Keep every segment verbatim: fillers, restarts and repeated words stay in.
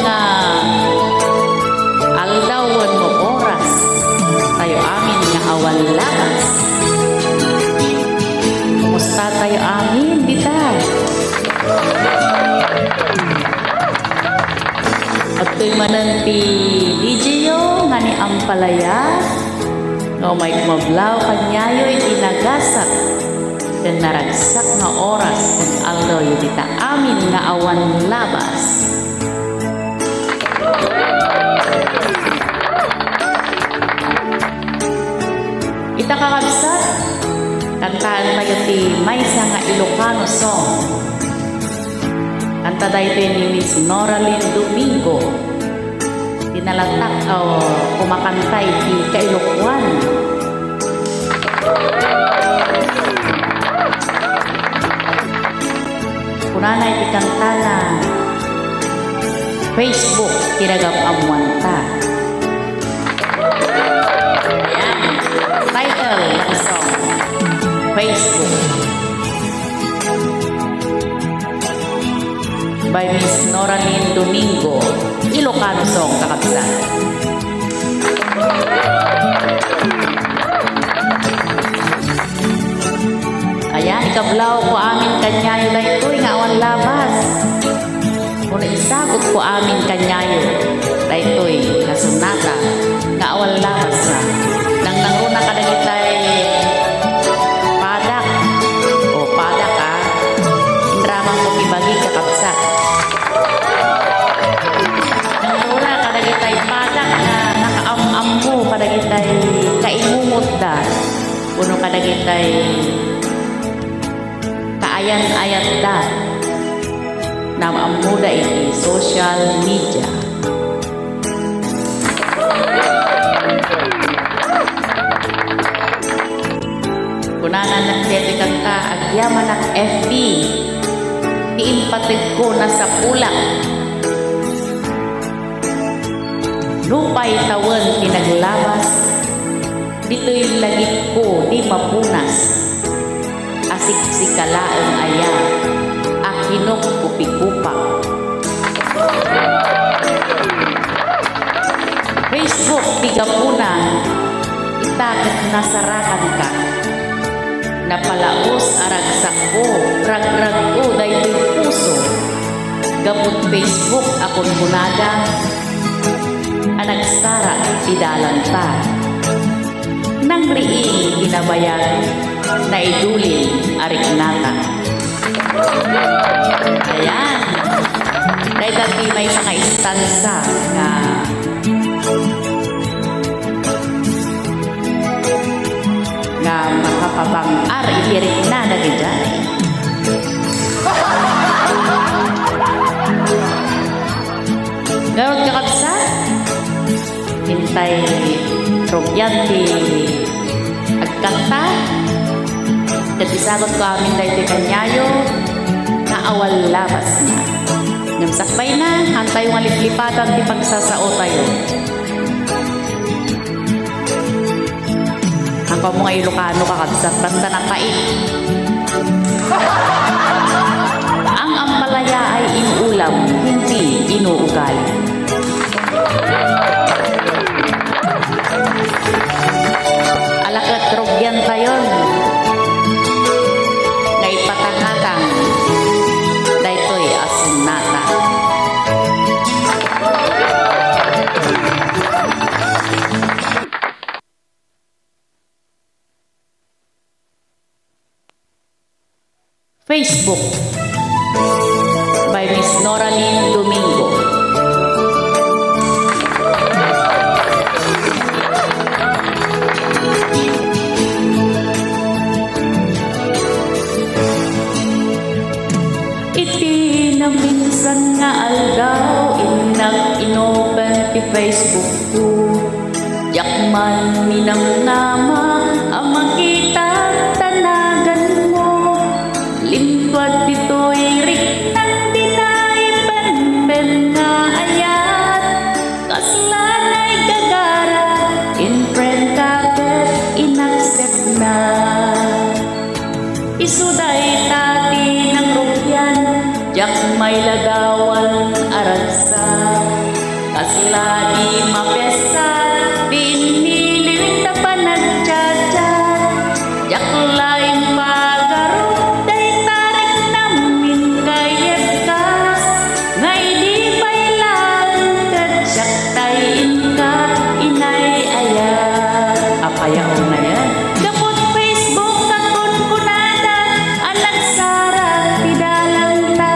nga aldaw wenno oras tayo amin nga awan labas. Kumusta tayo amin dita? Adtoy manen ti D J yo nga ni Ampalaya nga umay kumablaw kaniayo iti nagasat ken naragsak nga oras ken aldaw yo dita amin nga awan labas. Ita, kakabsat, kantaentayo ti maysa nga Ilocano song. Kanta daytoy ni Miss Noralyn Domingo. Dinalatak a kumakanta iti Kailokuan. Kunana iti kantana, Facebook ti nagam-ammoanta. Ayan. Title ng song, Facebook. By Miss Noralyn Domingo, Ilocano song, kakabsat. Ayan, ikablawko amin kaniayo daytoy nga awan labas. Kuno isagutko amin kaniayo daytoy nga sonata nga awan labas na. Nangnangruna kadagitay padak. O, padak, a. Inramanko ti bagi, kakabsat. Nangnangruna kadagitay padak nga nakaam-ammo kadagitay kaimumotda. Wenno kadagitay kaayan-ayatda. Naam-ammoda iti social media. Kunana daytoy kanta, agyamanak F B, ti impategko nasapulak. Nupay tawen ti naglabas, ditoy lagipko di mapunas. Asiksika laeng aya a kinupkupikupak. Facebook ti gapuna, ita ket nasarakanka. Napalaos a ragsakko, ragragko daytoy puso. Gapu iti Facebook a kunkunada a nagsara ti dalanta. Nangriing ti nabayag, naidulin a riknata. Ayan. Dayta ti maysa nga istansa nga, nga makapabang-ar iti rikna dagijay. Ngarud, kakabsat, intay rugian ti agkanta. Ket isagutko amin daytoy kaniayo nga awan labasna. Ngem sakbayna, haantayo nga liplipatan ti pagsasaotayo. Haanko ammo nga Ilocano, kakabsat, basta napait. Ang ampalaya ay inuulam, hindi inuugali. Ala ket rugiantayon nga ipatangatang daytoy a sonata. Facebook by Miss Noralyn Domingo. Iti naminsan nga aldaw, innak inopen ti Facebook ko. Diak man minamnama a makita ta naganmo. Lintuad ditoy riknang di naipenpen nga ayat. Kasla naigagara, in-friend ka ket in-accept na. Isu dayta ti nangrugian, Diak mailadawan a ragsak, kasla di mapiasat, pinili ta panagchat-chat. Diak laeng pagarup, dayta riknam, inkayatko, nga idi pay laeng ket siak tay inka, inay aya. Apay a unayen? Gapu iti Facebook, kunkunada a nagsarag ti dalanta.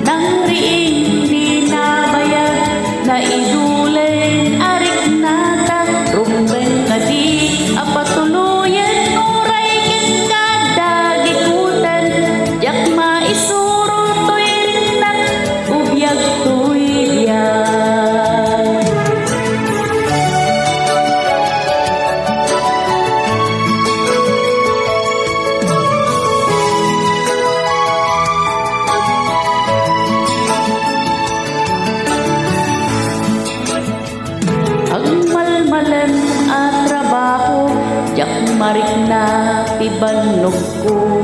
Nangrin di nabayag, naidulen a riknata, rumbeng kadi a patuloyen, uray kenka adda gikuten, diak maisuro toy riknak, ubiag toy biag. Agmalmalem a trabaho, diak marikna ti bannogko.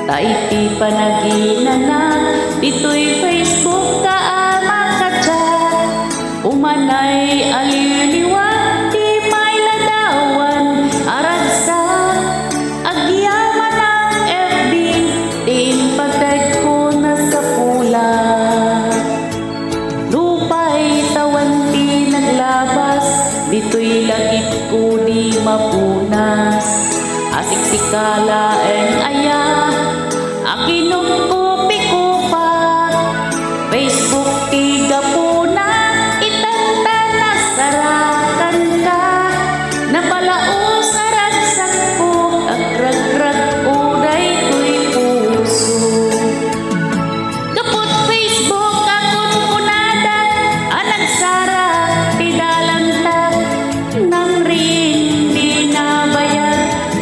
Ta iti panaginanak, ditoy Facebook ka a makachat. Umanay a liliwa ti mailadawan a ragsak. Agyamanak F B, ti impateg ko nasapula. Nupay tawen ti naglabas, ditoy lagipko di mapunas. Asiksika laeng aya, a kinupkupiko pa. Facebook ti gapuna, itan ta nasarakanka. Napalaus a ragsakko, agragragko daytoy puso. Gapu iti Facebook a kunkunada a nagsarag ti dalanta. Nangrin di nabayag,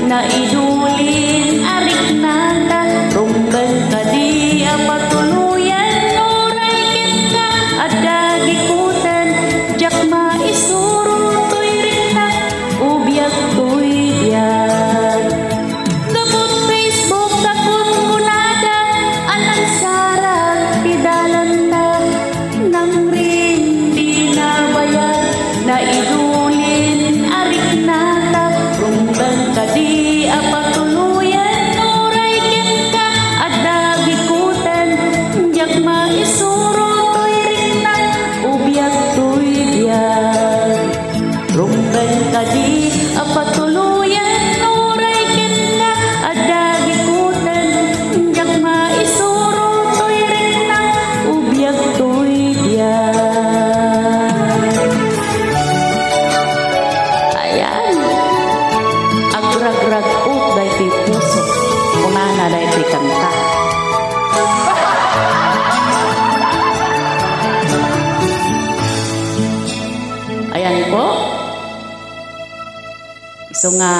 naidulin a riknata. Rumbeng kadi a patuloyen, uray kenka adda gikuten. Diak maisuro toy riknak, ubiag toy biag. Gapu iti Facebook a kunkunada a nagsarag ti dalanta. Nangrin di nabayag, naidulin a riknata. Rumbeng kadi a patuloyen, uray kenka adda gikuten. Diak maisuro toy riknak, ubiag toy biag. Rumbeng kadi a patuloyen, uray kenka adda gikuten, diak maisuro toy riknak, ubiag toy biag. Ayan. Agragrag-ok daytoy puso. Kunana daytoy kanta. Ayan po. Isu nga,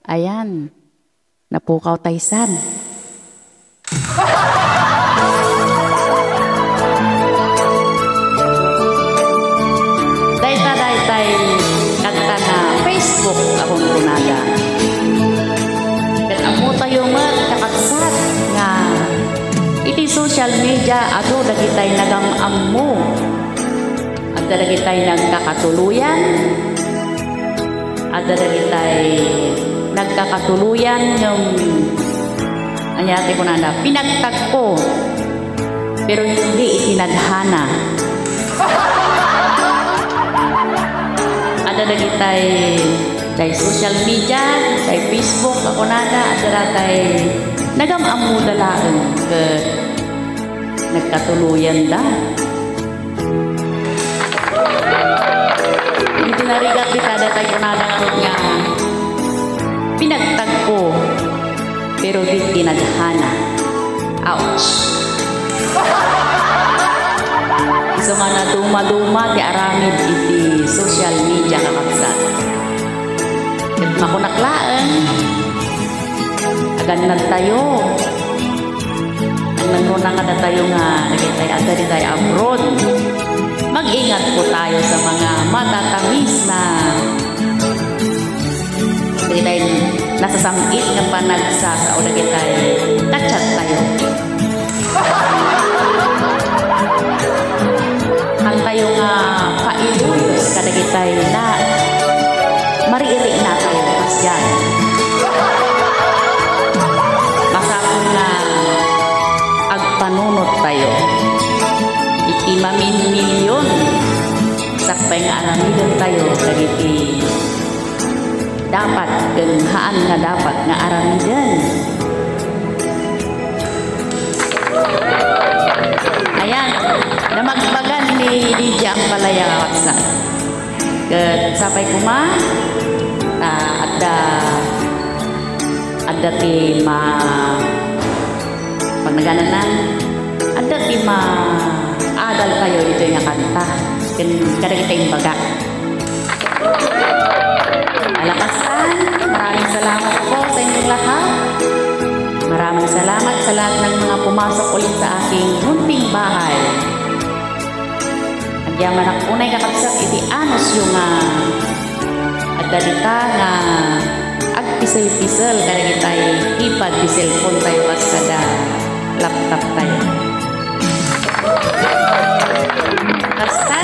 ayan. Napukaw tayo san. Dayta, daytay kanta nga Facebook a kunkunada. Ket ammotayo met, kakabsat, nga iti social media, adu dagitay nagam-ammo. Adda dagitay nagkakatuloyan. Adda dagitay nagkakatuloyan ngem, ania ti kunana, pinagtagko, pero hindi itinadhana. Adda dagitay, tay social media, tay Facebook a kunada, adda dagitay nagam-ammoda laeng ket nagkatuloyanda. Iti narigat dita, datay kunada ngarud nga pinagtagko, pero di tinadhana. Ouch! Isu nga naduma-duma ti aramid iti social media, kakabsat. Ket makunak laeng, agannadtayo. Nangruna kadatayo nga dagitay adda ditay abroad. Mag-ingat po tayo sa mga matatamis na dagitay nasasam-it nga panagsasao dagitay kachat tayo. Haantayo nga pailuyos kadagitay na mariiri na tayo kasdiay. Masapul nga agpanunot tayo. Iti maminmilyon, sakbay nga aramiden tayo dagiti dapat ken haan nga dapat nga aramiden. Ayan, namagbagan ni Lydia Ampalaya, kakabsat. Ket sapay koma, ta adda, adda ti ma-, pagnaganana, adda ti maadal tayo ditoy nga kanta. Ken kadagiti imbaga. Alakastan, maraming salamat po sa inyong lahat. Maraming salamat sa lahat ng mga pumasok ulit sa aking munting bahay. Agyamanak unay, kakabsat, iti anusyo nga adda dita nga agpisel-pisel kadagitay ipad ti cellphone tayo kas kada laptop tayo. Basta,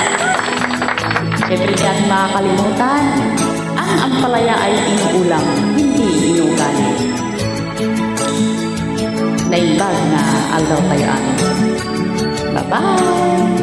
syempre, di natin makakalimutan, ang ampalaya ay inuulam, hindi inuugali. Naimbag nga aldaw tayo amin. Bye-bye!